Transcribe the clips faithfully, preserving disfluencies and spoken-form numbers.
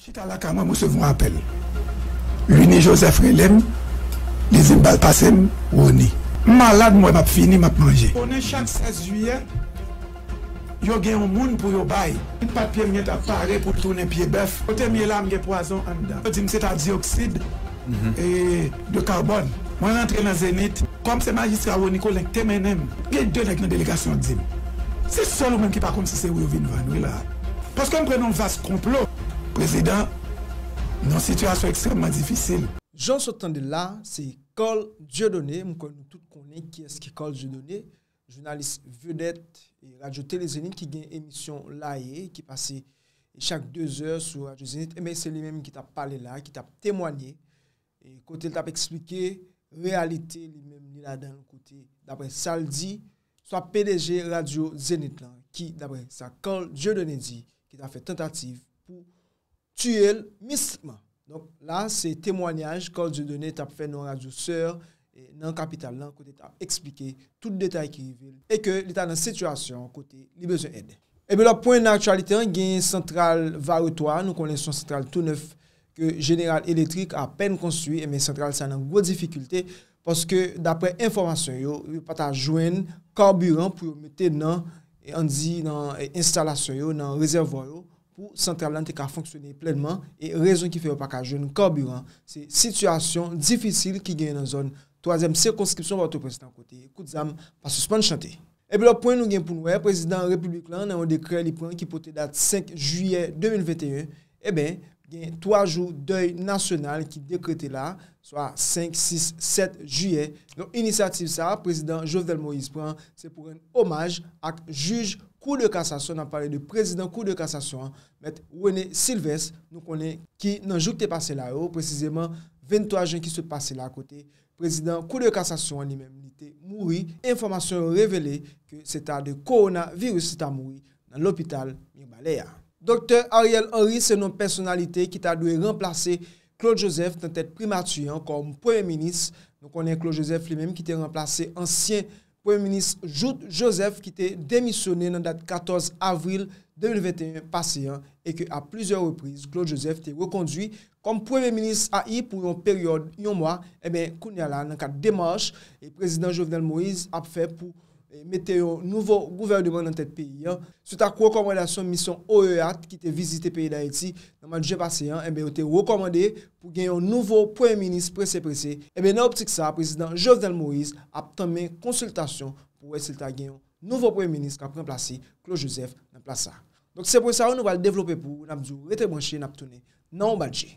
Chita lakay mwen, m resevwa yon apèl. Lunie Joseph rele m, li di m pral pase m, Rony. M malad, m wè m ap fini, m ap manje. Konnen chak sèz jiyè, yo gen yon moun pou yo bay. Tout pat pye m gentan pare pou l tounen pye bèf. Kote m ye la, m gen pwazon anndan. Yo di m se ta dyoksid, e, de kabòn. Mwen rantre nan Zenith. Kòm se majistra Rony Colin k te mennen m, gen de nèg nan delegasyon an k di m, se sèl ou menm ki pa konn si se ou yo vin vann wi la. Paske m pran nan yon vas konplo. Prezidan, nan yon sitiyasyon ekstrèmman difisil. Jan w sot tande l la, se Carl Dieudonné. M kwè nou tout konnen kiyès ki Carl Dieudonné, jounalis vedèt e Radyo Tele Zenith ki gen emisyon Laye ki pase chak de zè sou Radyo Zenith. Ebyen, se li menm ki t ap pale la, ki t ap temwanye, e kote l t ap eksplike reyalite li menm li ladan l, kote, daprè sa l di, swa P D G Radyo Zenith lan, ki, daprè sa Carl Dieudonné di, ki ta fè tantativ pou tiye l mistikman. Donk, la, se temwanyaj Carl Dieudonné t ap fè nan radyo sè, e, nan kapital lan, kote l t ap eksplike tout detay ki rive l, e ke li ta nan sitiyasyon kote li bezwen èd. Epi lòt pwen nan aktyalite an, gen santral Varreux twa, nou konnen se yon santral tou nèf ke General Electric apèn konstwi, ebyen santral sa nan gwo difikilte, paske daprè enfòmasyon yo, yo pa ta jwenn kabiran pou yo mete nan, e, ann di, nan, e, enstalasyon yo, nan rezèvwa yo, pou santral lan te ka fonksyone plènman, e rezon ki fè yo pa ka jwenn kabiran, se sitiyasyon difisil ki genyen nan zòn twazyèm sikonskripsyon Pòtoprens lan kote kout zam pa sispann chante. Epi lòt pwen nou gen pou n wè, prezidan repiblik lan nan yon dekrè li pran ki pote dat senk jiyè de mil venteyen, ebyen, gen twa jou dèy nasyonal ki dekrete la, swa senk, sis, sèt jiyè. Donk, inisyativ sa a, prezidan Jovenel Moïse pran, se pou rann omaj ak jij Kou de Kasasyon, n ap pale de prezidan Kou de Kasasyon an, mèt René Sylvestre, nou konnen ki nan jou ki te pase la yo, presizeman venntwa jen ki sot pase la, kote prezidan Kou de Kasasyon an li menm, li te mouri. Enfòmasyon yo revele ke se ta de kowonaviris li ta mouri nan lopital Mirbalè a. Doktè Ariel Henry se non pèsonalite ki ta dwe ranplase Claude Joseph nan tèt primati an kòm premye minis. Nou konnen Claude Joseph li menm ki te ranplase ansyen premye minis Jouthe Joseph ki te demisyone nan dat katòz avril de mil venteyen pase an, e ke a plizyè repriz Claude Joseph te rekondui kòm premye minis a i pou yon peryòd yon mwa, ebyen, kounye a la, nan kad demach, e, prezidan Jovenel Moïse ap fè pou, e, mete yon nouvo gouvèneman nan tèt peyi an, swit ak rekòmandasyon misyon O E A ki te vizite peyi Dayiti nan mwa jen pase an, ebyen, yo te rekòmande pou gen yon nouvo premye minis prese prese. Ebyen, nan optik sa, prezidan Jovenel Moïse ap tanmen konsiltasyon pou wè si l ta gen yon nouvo premye minis k ap ranplase Claude Joseph nan plas sa. Donk, se pwen sa yo nou pral devlope pou ou, n ap di w rete branche, n ap tounen nan yon badje.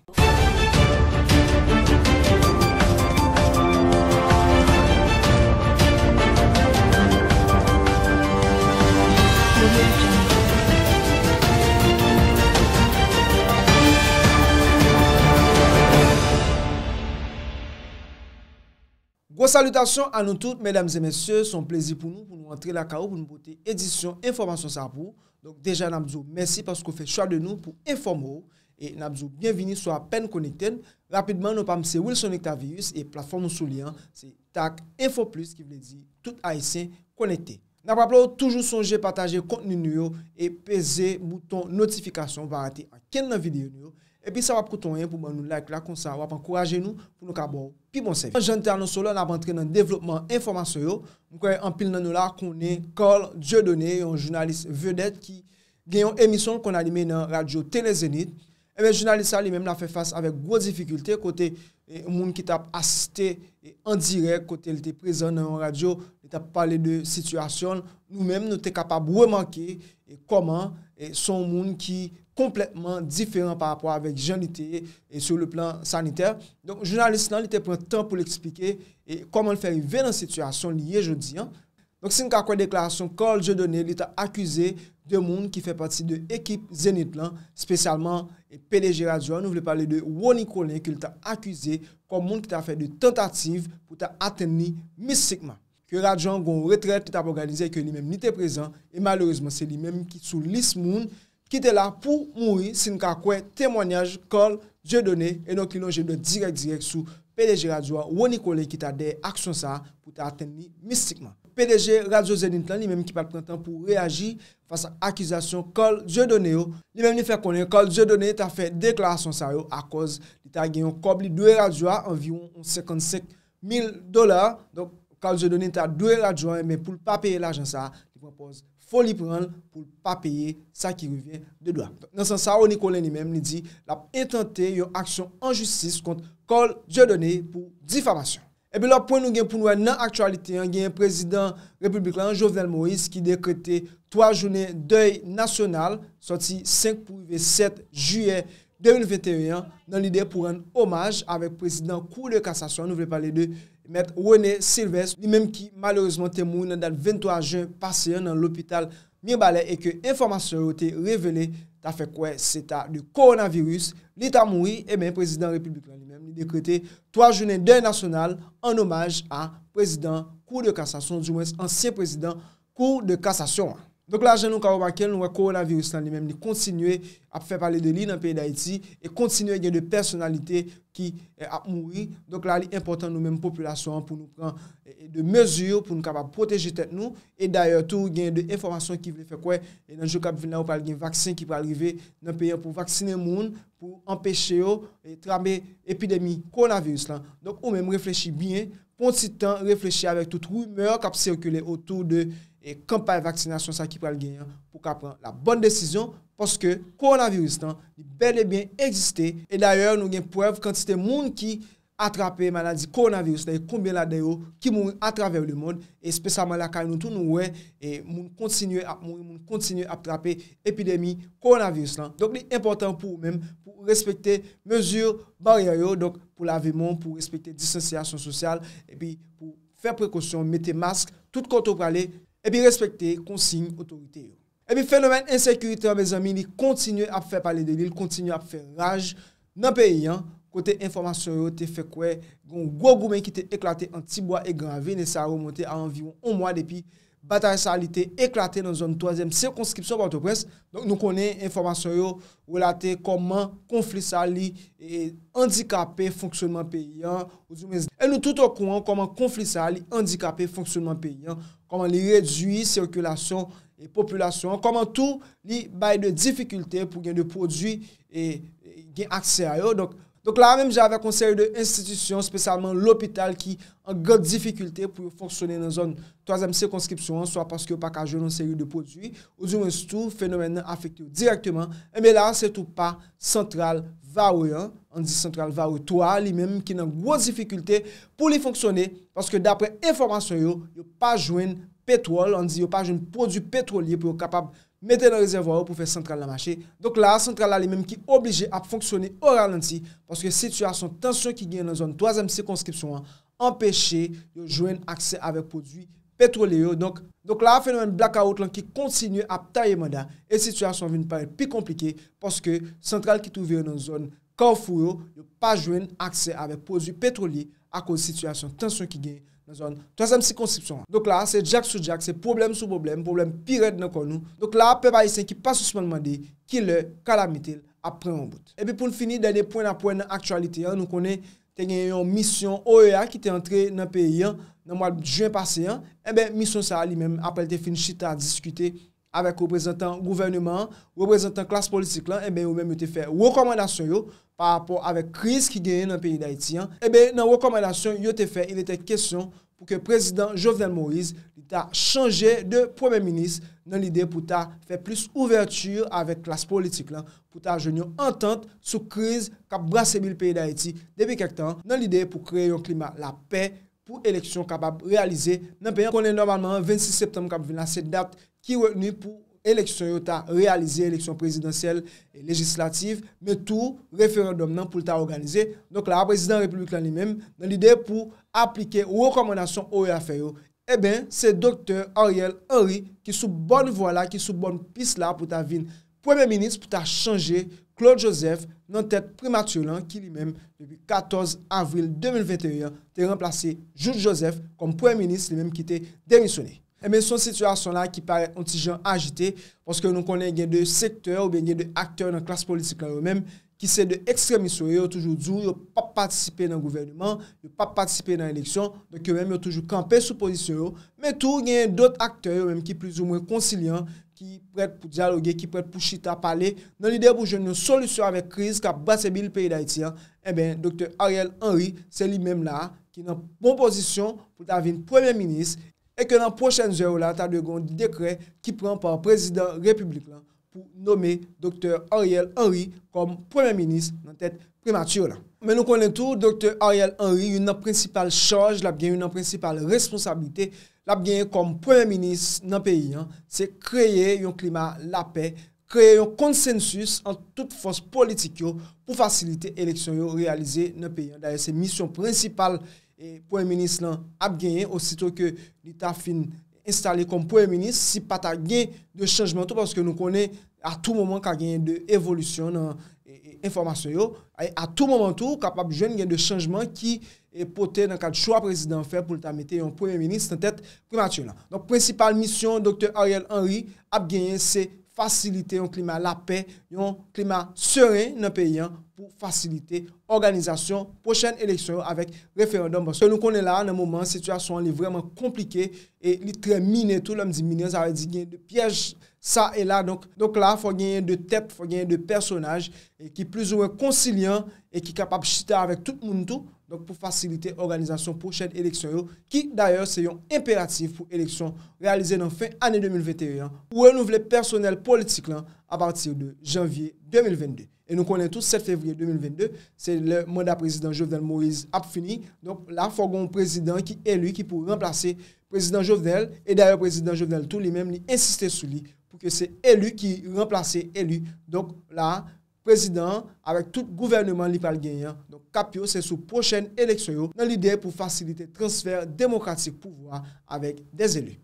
Gwo salitasyon a nou tout, medam e mesye, se yon plezi pou nou, pou nou antre lakay ou, pou nou pote edisyon enfòmasyon sa a pou ou. Donk, deja, n ap di w mèsi paske w fè chwa de nou pou enfòme w, e n ap di w byenvini sou Apèn Konekte n. Rapidman, non pa m se Wilson Octavius, e platfòm ou sou li an, se Tak Info Plus, ki vle di tout Ayisyen konekte. N ap raple w toujou sonje pataje kontni nou yo e peze bouton notifikasyon pou w pa rate ankenn nan videyo nou yo. Epi sa p ap koute w anyen pou ban nou like la, konsa w ap ankouraje nou pou nou ka ba w pi bon sèvis. Jan n te anonse w la, n ap antre nan devlopman enfòmasyon yo. M kwè anpil nan nou la konnen Carl Dieudonné, yon jounalis vedèt ki gen yon emisyon l konn anime nan radyo Tele Zenith. Ebyen, jounalis sa li menm la fè fas avèk gwo difikilte kote, e, moun ki t ap asiste, e, an dirèk, kote l te prezan nan yon radyo, li t ap pale de sitiyasyon l. Nou menm, nou te kapab remake, e, kòman, e, se yon moun ki konplètman diferan pa rapò avèk jan li te ye, e, sou le plan sanitè. Donk, jounalis lan, li te pran tan pou l eksplike, e, kòman l fè rive nan sitiyasyon li ye jodi an. Donk, si n ka kwè deklarasyon Carl Dieudonné, li ta akize de moun ki fè pati de ekip Zenith lan, espesyalman, e, P D G radyo a, nou vle pale de Rony Colin, ke l ta akize kòm moun ki ta fè de tantativ pou ta atenn li mistikman. Ke radyo an gon retrèt li t ap òganize, ke li menm li te prezan, e malerezman, se li menm ki sou lis moun ki te la pou mouri, si n ka kwè temwanyaj Carl Dieudonné, e donk li lonje dwèt dirèk dirèk sou P D G radyo a, Rony Colin, ki ta dèyè aksyon sa a pou ta atenn li mistikman. P D G Radyo Zenith lan, li menm ki pa t pran tan pou reyaji fas ak akizasyon Carl Dieudonné yo. Li menm li fè konnen Carl Dieudonné ta fè deklarasyon sa yo akòz li ta gen yon kòb li dwe radyo a, anviwon yon senkannsenk mil dola. Donk, Carl Dieudonné ta dwe radyo a, men pou l pa peye lajan sa, li pran pòz fò li pran l pou l pa peye sa ki revyen de dwa. Nan sans sa, Rony Colin li menm, li di l ap entante yon aksyon an jistis kont Carl Dieudonné pou difamasyon. Epi lòt pwen nou gen pou n wè nan aktyalite an, gen prezidan repiblik la, Jovenel Moïse, ki dekrete twa jounen dèy nasyonal, sòti senk pou rive sèt jiyè de mil venteyen an, nan lide pou rann omaj avèk prezidan Kou de Kasasyon, nou vle pale de Mèt René Sylvestre, li menm ki malerezman te mouri nan dat venntwa jen pase an nan lopital Mibalè e ke enfòmasyon yo te revele ta fè kwè se ta de kowonaviris li ta mouri, ebyen prezidan repiblik la li menm li dekrete twa jounen dèy nasyonal an omaj a prezidan Kou de Kasasyon, di mwens ansyen prezidan Kou de Kasasyon an. Donk la, jan nou ka remake l, nou wè kowonaviris lan li menm li kontinye ap fè pale de li nan peyi Dayiti e kontinye gen de pèsonalite ki eh, ap mouri. Donk la, li enpòtan nou menm popilasyon an pou nou pran eh, de mezi pou nou kapab pwoteje tèt nou. E dayè tou, gen de enfòmasyon ki vle fè kwè e nan jou k ap vin la, ou pral gen vaksen ki pral rive nan peyi an pou vaksinen moun, pou anpeche yo eh, trape epidemi kowonaviris lan. Donk ou menm reflechi byen, pran ti tan reflechi avèk tout rimè k ap sikile otou de e kanpay vaksinasyon sa ki pral genyen pou ka pran la bòn desizyon, paske kowonaviris lan li bèl e byen egziste. E dayè, nou gen prèv kantite moun ki atrape maladi kowonaviris la e konbyen ladan yo ki mouri atravè lemond, e espesyalman lakay nou tou, nou wè e moun kontinye ap mouri, moun kontinye ap trape epidemi kowonaviris lan. Donk li enpòtan pou ou menm pou respekte mezi baryè yo, donk pou lave men w, pou respekte distansyasyon sosyal, epi pou fè prekosyon, mete mask tout kote w prale, epi respekte konsiy otorite yo. Epi fenomèn ensekirite an, mezanmi, li kontinye ap fè pale de li, li kontinye ap fè raj nan peyi an, kote enfòmasyon yo te fè kwè gen yon gwo goumen ki te eklate ant Tibwa e Gran Ravin, e sa remonte a anviwon yon mwa depi batay sa a li te eklate nan zòn twazyèm sikonskripsyon Pòtoprens. Donk nou konnen enfòmasyon yo relate kòman konfli sa a li e, andikape fonksyonman peyi an, ou di men, e nou tout okouran kòman konfli sa a li andikape fonksyonman peyi an, kòman li redui sikilasyon e popilasyon an, kòman tou li bay de difikilte pou gen de pwodui e, e gen aksè a yo. Donk, donk la, menm jan avèk yon seri de enstitisyon, espesyalman lopital ki an gran difikilte pou yo fonksyone nan zòn twazyèm sikonskripsyon an, swa paske yo pa ka jwenn yon seri de pwodui, ou di mwens tou fenomèn nan afekte yo dirèkteman, enben la, se tou pa santral Vare an, ann di santral Vare twa a, li menm ki nan gwo difikilte pou li fonksyone, paske daprè enfòmasyon yo, yo pa jwenn petwòl, ann di yo pa jwenn pwodui petwolye pou yo kapab mete nan rezèvwa yo pou fè santral la mache. Donk la, santral la li menm ki oblije ap fonksyone o ralanti, paske sitiyasyon tansyon ki gen nan zòn twazyèm sikonskripsyon an anpeche yo jwenn aksè avèk pwodui petwolye yo. Donk, donk la, fenomèn blakawout lan ki kontinye ap taye manda e sitiyasyon an vin parèt pi konplike paske santral ki twouve yo nan zòn kafou yo, yo pa jwenn aksè avèk pwodui petwolye akoz sitiyasyon tansyon ki gen nan zòn twazyèm sikonskripsyon an. Donk la, se djak sou djak, se pwoblèm sou pwoblèm, pwoblèm pi rèd nan kò nou. Donk la, pèp ayisyen ki pa sispann mande kilè kalamite l ap pran yon bout. Epi pou n fini, dènye pwen n ap wè nan aktyalite an, nou konnen te gen yon misyon O E A ki te antre nan peyi an nan mwa jen pase an. Enben, misyon sa a li menm, apre l te fin chita diskite avèk reprezantan gouvèneman an, reprezantan klas politik lan, enben, yo menm yo te fè rekòmandasyon yo pa rapò avèk kriz ki genyen nan peyi Dayiti an. Enben, nan rekòmandasyon yo te fè, il était question pou ke prezidan Jovenel Moïse li ta chanje de premye minis nan lide pou ta fè plis ouvèti avèk klas politik lan, pou ta jwenn yon antant sou kriz k ap brase bil peyi Dayiti depi kèk tan, nan lide pou kreye yon klima lapè pou eleksyon kapab reyalize nan peyi an. Konnen nòmalman vennsis septanm k ap vin la se dat ki retni pou eleksyon yo ta reyalize, eleksyon prezidansyèl e lejislatif, men tou referandòm nan pou l ta òganize. Donk la, prezidan repiblik lan li menm, nan lide pou aplike rekòmandasyon O E A fè yo, enben, se Doktè Ariel Henry ki sou bòn vwa la, ki sou bòn pis la pou ta vin premye minis, pou ta chanje Claude Joseph nan tèt primati lan, ki li menm, depi katòz avril de mil venteyen an, te ranplase Jouthe Joseph kòm premye minis, li menm ki te demisyone. Enben, se yon sitiyasyon la ki parèt yon ti jan ajite, paske nou konnen gen de sektè oubyen gen de aktè nan klas politik lan yo menm ki se de ekstremis yo ye, yo toujou di w yo p ap patisipe nan gouvèneman, yo p ap patisipe nan eleksyon, donk yo menm yo toujou kanpe sou pozisyon yo, men tou genyen dòt aktè yo menm ki plizoumwen konsilyan, ki prèt pou dyaloge, ki prèt pou chita pale, nan lide pou jwenn yon solisyon avèk kriz k ap brase bil peyi Dayiti an, enben, Doktè Ariel Henry, se li menm la a, ki nan bon pozisyon pou ta vin premye minis, e ke nan pwochèn zè yo la, ta dwe gen yon dekrè ki pran pa prezidan repiblik lan pou nome Doktè Ariel Henry kòm premye minis nan tèt primati lan. Men nou konnen tou, Doktè Ariel Henry, youn nan prensipal chaj l ap gen, youn nan prensipal responsablite l ap genyen kòm premye minis nan peyi an, se kreye yon klima lapè, kreye yon konsensis ant tout fòs politik yo pou fasilite eleksyon yo reyalize nan peyi an. Dayè, se misyon prensipal e, premye minis lan ap genyen osito ke li ta fin enstale kòm premye minis, si pa ta gen de chanjman tou, paske nou konnen a tou moman ka genyen de evolisyon nan e, e, enfòmasyon yo. E, a tou moman tou, kapab jwenn gen de chanjman ki e, pote nan kad chwa prezidan an fè pou l ta mete yon premye minis nan tèt primati lan. Donk, prensipal misyon Doktè Ariel Henry ap genyen se fasilite yon klima lapè, yon klima seren nan peyi an pou fasilite òganizasyon pwochèn eleksyon yo avèk referandòm. Paske nou konnen la, nan moman an, sitiyasyon an li vrèman konplike e li trè mine tou. Lè m di mine, sa vle di gen de pyèj sa e la. Donk, donk la, fò genyen de tèt, fò genyen de pèsonaj e ki plizoumwen konsilyan e ki kapab chita avèk tout moun tou. Donk, pou fasilite òganizasyon pwochèn eleksyon yo, ki dayè se yon enperatif pou eleksyon reyalize nan fen ane de mil venteyen an, pou renouvle pèsonèl politik lan apati de janvye de mil vennde. E nou konnen tou, sèt fevriye de mil vennde, se lè manda prezidan Jovenel Moïse ap fini. Donk, la, fò gen yon prezidan ki eli, ki pou ranplase prezidan Jovenel. E dayè, prezidan Jovenel tou, li menm, li ensiste sou li pou ke se eli ki ranplase eli. Donk, la, prezidan an, avèk tout gouvèneman li pral genyen an. Donk, kap yo, se sou pwochèn eleksyon yo, nan lide pou fasilite transfè demokratik pouvwa avèk dèzeli.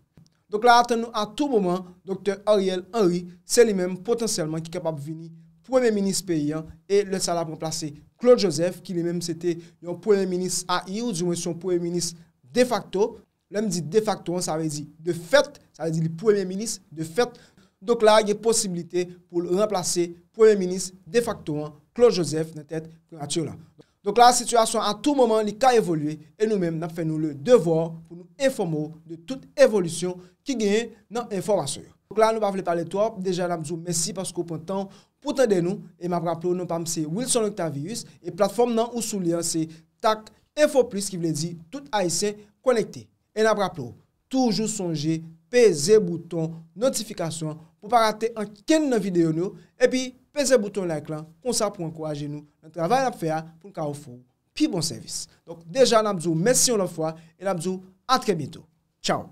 Donk la, atann nou a tou moman, Doktè Ariel Henry, se li menm potansyèlman ki kapab vini premye minis peyi an, e lè sa l ap ranplase Claude Joseph, ki li menm se te yon premye minis ayi, ou dimwen se yon premye minis defakto. Lè m di defakto an, sa vle di de fèt, sa vle di li premye minis de fèt. Donk la, gen posiblite pou l ranplase premye minis defakto an, Claude Joseph, nan tèt primati lan. Donk la, sitiyasyon a tou moman, li ka evolye, e nou menm, n ap fè nou le devwa pou nou enfòme w de tout evolisyon ki genyen nan enfòmasyon yo. Donk la, nou pa vle pale twòp, deja n ap di w mèsi paske w pran tan w pou tande nou, e m ap raple w, non pa m se Wilson Octavius, e platfòm nan ou sou li an se Tak Info Plus, ki vle di tout Ayisyen konekte. E n ap raple w, toujou sonje peze bouton notifikasyon pou pa rate ankenn nan videyo nou, epi peze bouton like lan, konsa pou ankouraje nou nan travay n ap fè a, pou n ka ofri w pi bon sèvis. Donk, deja n ap di w mèsi yon lòt fwa, e n ap di w a trè byento. Tchaw!